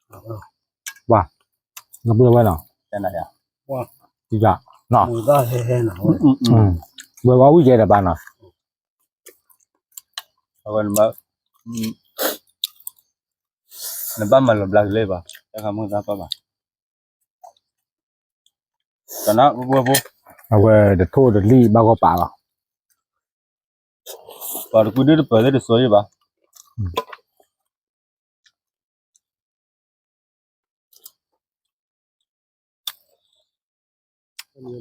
ၣ်ဘၣ်, ပှၤ, နပှဲၤဝဲနီၤ, တံၤကၢ်, ဝဲဝဲဝံယဲဒီးဘၣ်နီၤ, အဝဲ နဘၣ်မၤလီၤဘျါကလဲၣ်ဘၣ်, တၢ်ခါမုၢ်သၣ်ပၢ်ဘၣ်, တနၢ်ပှဲၤပှဲၤဖိ, အဝဲတထိၣ်တလံၣ်ဘၣ်ဂီၢ်ပာ်လီၤ, ပှၤတကွံဒုတပၢၤသ့ၣ်တစိၤယံၣ်ဘၣ် အီၣ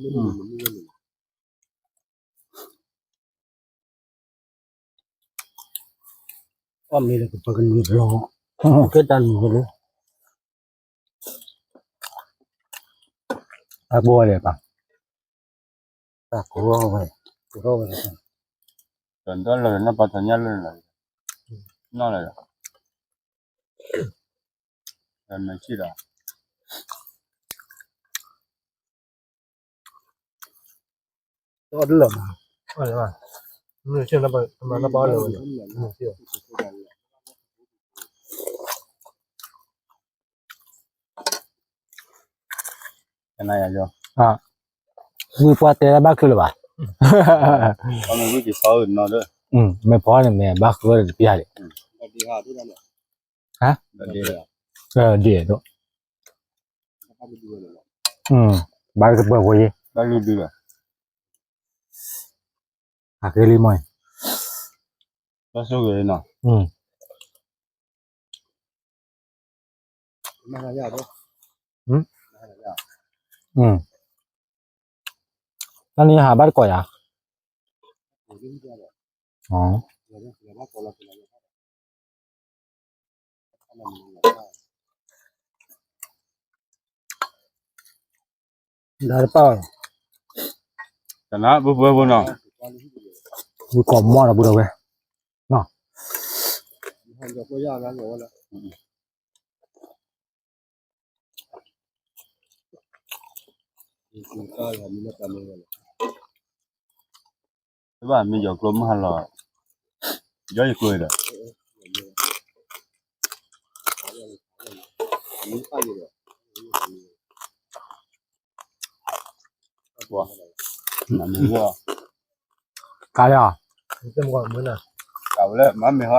်မ့ၤလၢကပကနံၤလီၤ, ကဲတၢ်နံၤလၢ, အဘိဝဲဒၣ်ပၢ်, တၢ်ကရၢဝဲ, ကရၢဝဲ, တၢ်လၢနီၢ်ပၤထီၣ်ညၣ်လၢလီၤ, နီၢ်လၢ, တၢ်မၤဆံၣ်ဒီး တအီၣ်တလၢာ်မး, နဘၣ်အီၣ်လၢာ်ဝဲ, ဝံပှၢ်တဲလၢဘၣ်ချုးလၢၤဘၣ်, မ့ၢ်ဖီန့ၣ်မ့ၢ်ဘၣ်ဃုဒီးတပျၢ်ဒံး, ဒ်, ဘၣ်တကပၢၤဖိယ့ၣ်, ဘၣ်လုၢ်ဒုလီၤ, အဃ့လံမီၢ်, ဘၣ်ဆိၣ်ဂ့ၤနီၤ, တၢ်နံၤဟးဘၣ်တကိးယၤ, ဒါတပၢ်, တနၢ်ပှဲၤပှဲၤဖိနီၤ, ဝံကိးမီၢ်ဒီးပူၤဒီးဝဲ, တဘၣ်မ့ၢ်ယီၤကျိမုၢ်ဟါလီၤ, ယီၤယကျိဒီး, ကါလီၤ, ကါဝဲလၢမၤမ့ၢ်ဟီ,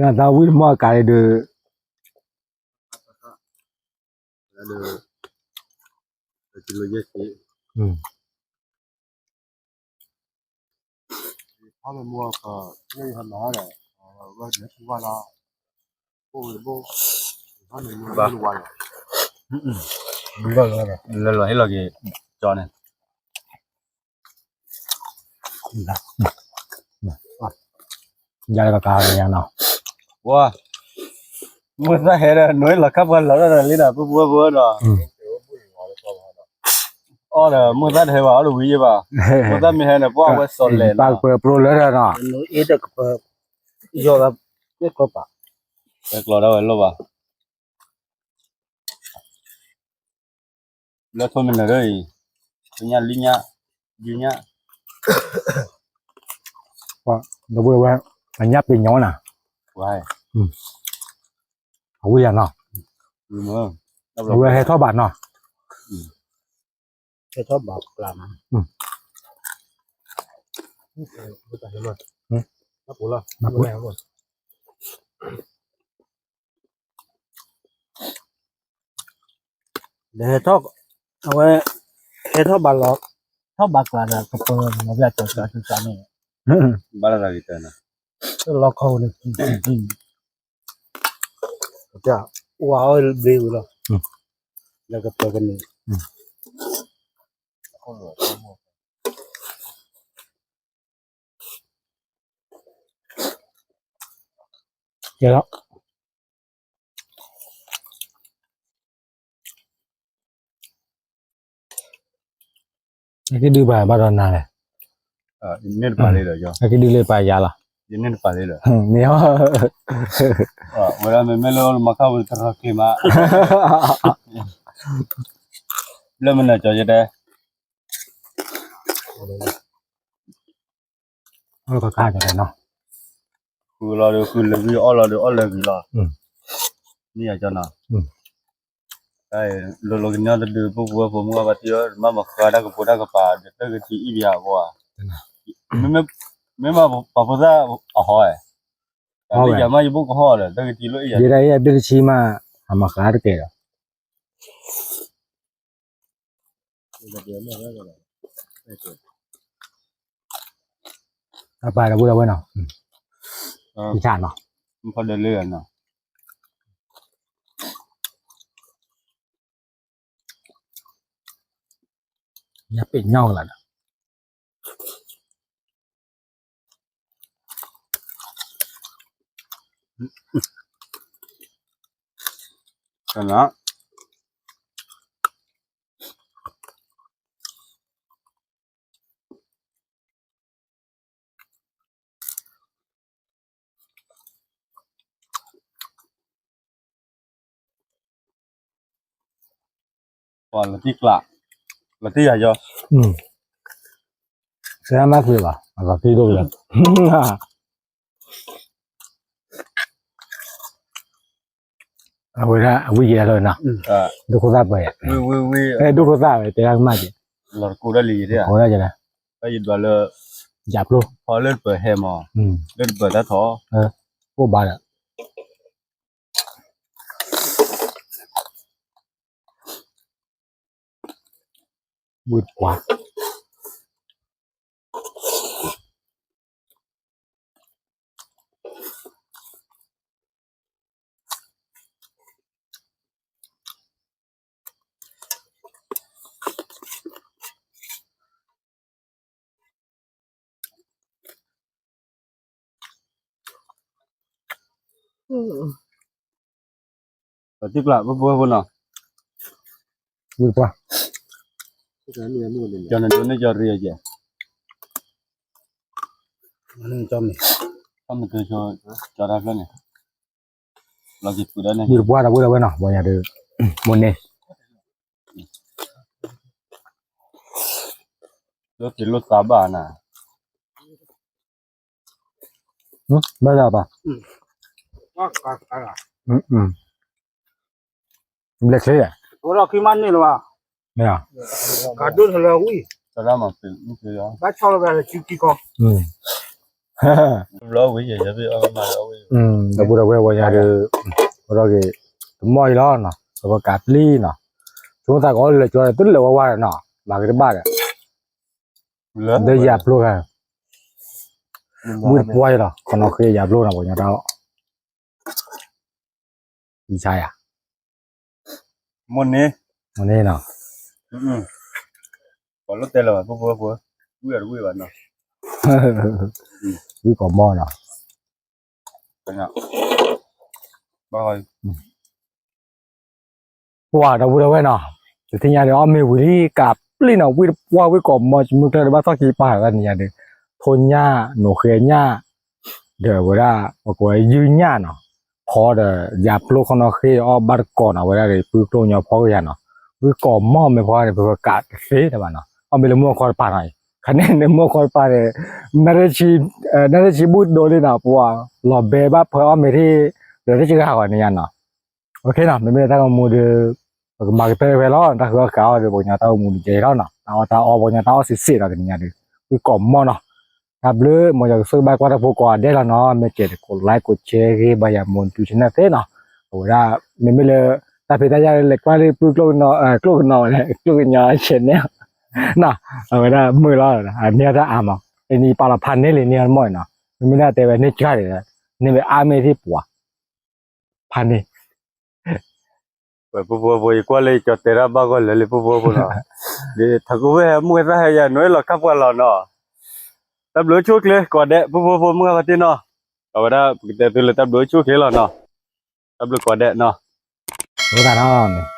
တၢ်ဝံၣ်တမီၢ်ကါလံဒီး, လၢလီၤဟ့ၣ်လီၤက့ၤကၠီန့ၣ်, ယၤလၢကကါန့ၣ်ယၤနီၤ, ဝါ, မုၢ်သၣ်ဟဲဒီး နွံလီၤခါပှၤလီၤတၢ်ဒီးလံဒီး ပှၤပှၤပှၤဒီး, အီၣ်ဒီးမုၢ်သၣ်တဟဲဘၣ် အီၣ်တဝံၤယံၣ်ဘၣ်, မုၢ်သၣ်မ့ၢ်ဟဲန့ၣ် ပှၤဝဲစီၤလဲၣ်နီၤ, ပှၤကပၢၤပျိလၢဒီးနီၤ, ယီၤသး, ကျီပာ်, ဝဲကျီဒၣ်ဝဲလိၣ်ဘၣ်, လၢထိၣ်မနုၤဒီးအံၤ, ညၣ်လံညၣ်, ယုညၣ်, ဒီပုၢ်ဒီဝဲၢ် အညၣ်ပ့ၤညီနၤ, အဝံယၤနီၤ, အဝဲဟဲထီၣ်ဘးနီၤ, ဟဲထီၣ်ဘးကျါနီၤ, ဒီးဟဲထီၣ်, အဝဲ ဟဲထီၣ်ဘးလီၤ, ထီၣ်ဘးကျါဒီးကပၢၤလီၤဘၣ်ကၠီၤကၠီၤန့ၣ်, ဘၣ်လီၤသးဂ့ၤတၢ်နီၤ, လီခီန့ၣ်, အိၣ်အီၣ်ဘျ့ဝံၤလီၤ, လၢကပၢၤကန့ၣ်, ကဲလီၤ. ဟဲက့ၤဒုးပာ်ဘၣ်ဒီးနၤလဲၣ်, န့ၣ်တပာ်လံဒီး, ဟဲက့ၤဒုးလၢပာ်ယၤလီၤ, ယန့ၣ်တပာ်လံဒီး, မ့ၢ်, ဝဲဒၣ်မ့မ့ၢ်လၢမၤခါဝံၤတရၢ်က့ၤမး, လၢမနုၤကၠီယတဲ အီၣ်လီၤကခါကနီၤ, ဃုလီၤဒီးဃုလၢာ်ဂံၢ် အီၣ်လီၤဒီးအီၣ်လၢာ်ဂံၢ်လီၤ, မ့ၢ်ယၤကနီၤ, လိၤလိၤကညီတဒုး ပူၤပူၤဝဲဖိမုၣ်အဘၣ်တံၢ်အီၤ မ့ၢ်မၤဃါတၢ်ကပိာ်တၢ်ကပၤ ဒီးတၢ်ကထံၣ်အံၤဘၣ်အဂီၢ်, မ့ၢ်မၤပှၤဖိသၣ်အဟီ, လၢယၤမးယဘိၣ်ကဟီၣ်ဒီး တၢ်ကထံၣ်လိၣ်အံၤယၤ, ယဲဒၣ်အံၤအဘ့ၣ်တဆံမး အမၤဃါတကဲဒီး အပၢ်ဒီပုၢ်ဒီဝဲၢ်နီၤ, ဆၣ်နီၤ, ညၣ်ပ့ၤညီလၢ်ဒီး ပှၤလီၤတံၢ်ကျး, လီၤတံၢ်ယၤယီၤ, စဲမၤသ့ဘၣ် အလီၤတံၢ်ဒိၣ်လၢ အဝဲဒၣ်အဝံယဲၢ်လီၤနီၤ, ဒိၣ်ခိၣ်သၣ်ပၢၤယၤ, ဒိၣ်ခိၣ်သၣ်ဝဲတဲဒၣ်ကမၣ်က့ၤ, လီၤတကိးဒၣ်လံယတဲ, ကိးဒၣ်ယတဲ, ယဒွးလၢ, ယၤပျိ, ဖီလၢတပၢၤဟဲမး, လၢတပၢၤတၢ်ထီၣ်, အိၣ်ဘၣ်ဒီး ဝံၢ်ပှၢ် ပတံၢ်ကျး ပပှဲဖိနီၤ, ဝံၢ်ပှၢ်, ကၠီန့ၣ်ဒိးန့ၢ်ကၠီရံၣ်အကဲ, ကၠီမ့ၢ်, ကၠီတၢ်ဖျၢၣ်န့ၣ်, ဝံၢ်ပှၢ်ဒီးဝံၢ်ဒီးဝဲနီၤ ပှၤညါဒီး, မိၢ်န့ၢ် လိၣ်သးဘၣ်နၤ, ဘၣ်ဒၣ်ဘၣ်, ဘျဲၣ်ချ့, မ့ၢ်, ဒီပုၢ်ဒီဝဲၢ်ဝဲညါဒီး, ဝဲဒီးဂ့ၤ, တမီၢ်အံၤလီၤနီၤ ပကးပျံၤနီၤ, ဆိကမိၣ်သးကအိၣ်လၢာ်ကၠီဒီး တလၢာ်ဝဲဝါဒီးနီၤ မၤက့ၤတဘၣ်ဒီး, ဒီးယၤပျိဂၤ, ဝံၢ်တပှၢ်အံၤလီၤ ခီနီၣ်ဃ့ယၤပျိနီၤ ပှၤညီတၢ်အီၣ် ယဆါယၤ, မိၢ်န့ၢ်, မိၢ်န့ၢ်နီၤ, ပှၤလိၣ်တဲလၢၤဘၣ် ဖိဖိဖိ, ဝံၢ်အတဝံၢ်ဘၣ်နီၤ, ဝံၢ်ကီၢ်မီၢ်နီၤ, ပှၤဒီပုၢ်ဒီဝဲၢ်နီၤ, တသ့ၣ်ညါဒီး အီၣ်မ့ၤဝံၤလံ ကးပျံၤနီၤ ဝံၢ်တပှၢ်ဝံၢ်ကီၢ်မီၢ် မုၢ်ကျၢၢ်ဒီးဘၣ်သီၣ်ခံပာ်ဝဲန့ၣ်ညါဒီး, ထိညၣ် နိၣ်ဃဲညၣ်, ဒီးဝဲဒၣ် ပကိးဝဲယုၢ်ညၣ်နီၤ, ဖီဒီးယၤပျိခီနီၣ်ဃ့အီၣ်ဘၣ်တကိးနီၤ ဝဲဒၣ်ဒီး ပုၢ်ကျိညီဖီကယၤနီၤ, ဝံၢ်ကီၢ်မီၢ်မ့ၢ်ဖီန့ၣ် ပကးတသ့တဘၣ်နီၤ အီၣ်မ့ၤလၢမုၢ်အခီတပၤနီၤ ဖဲန့ၣ်န့ၣ်မိၢ်ခီတပၤန့ၣ် နၣ်ရံၣ်ဆံဘူၣ်ဒိလံနီၤ ပှၤလီၤဘဲဘၣ်ဖဲအီၣ်မ့ၤထံၣ် ဒီးတကဂၤဃီန့ၣ်ညါနီၤ. အ OK နီၤ မ့မ့ၢ်လၢတၢ်ဂီၤမူဒီး ပကမၤကတၢၢ်ဖဲလီၤ တၢ်ဃုအီၣ်ဃုအီၣ်ဒီး ပှၤကညီတၢ်ဂီၤမူဒ်အံၤလီၤနီၤ တၢ်အီၣ်တၢ်အီပှၤကညီတၢ်အီၣ်စံးစ့ၢ်ဒီးတနံၤညါဒီး ဝံကိးမီၢ်နီၤ. တၢ်ဘျုး မ်ယကဆိၣ်ဂ့ၤဘၣ်ကွၢ်တၢ်ဖိကိးဂၤဒဲးလီၤနီၤ မ့ၢ်ကဲးဒီးကိး like ကိး share ဂ့ၤဘၣ်ယၤ မိၢ်တူ channel သ့နီၤ. အဝဲဒၣ် မ့မ့ၢ်လၢ တၢ်ဖံးတၢ်ညၣ်လၢလဲၤကွၢ်လၢပုၢ်ကျိၣ်ကနီၤ ကျိၣ်ကနီၤဝဲလဲၣ် ကျိၣ်ကညီ channel နီၤ အဝဲဒၣ်မုာ်လီၤ အန့ၢ်အီၣ်တၢ်အါမး အန့ၣ်ပာ်လီၤဖးန့ၢ်လံန့ၢ်အီၣ်တမီၢ်နီၤ မ့မ့ၢ်ဒၣ်တဲဝဲန့ၢ်ကၢ်ဒံး န့ၢ်ဝဲအါမ့ၢ်သ့ၣ်ပှၤ ဖးန့ၢ် ပှၤဖိဖိဖိ ယကွၢ်လၢယကၠီတဲတၢ်ဘၣ်ဂီၢ်လၢာ်လံ ဖိဖိဖိနီၤ, ဒ်ထးခိၣ်ဝဲဟဲမုၢ်ဝဲသၣ်ဟဲယၤ နွံလီၤခၣ်ပှၢ်လီၤနီၤ, တၢ်ဘျုးအိၣ်ဆူၣ်အိၣ်ချ့ကိးဂၤဒဲး ဖိဖိဖိ မုၢ်ဂၤဖါတံၢ်နီၤ, အဝဲဒၣ်ပကတဲသုလၢတၢ်ဘျုးအိၣ်ဆူၣ်အိၣ်ချ့လီၤနီၤ, တၢ်ဘျုးကိးဂၤဒဲးနီၤ, ဝဲဒၣ်နီၤ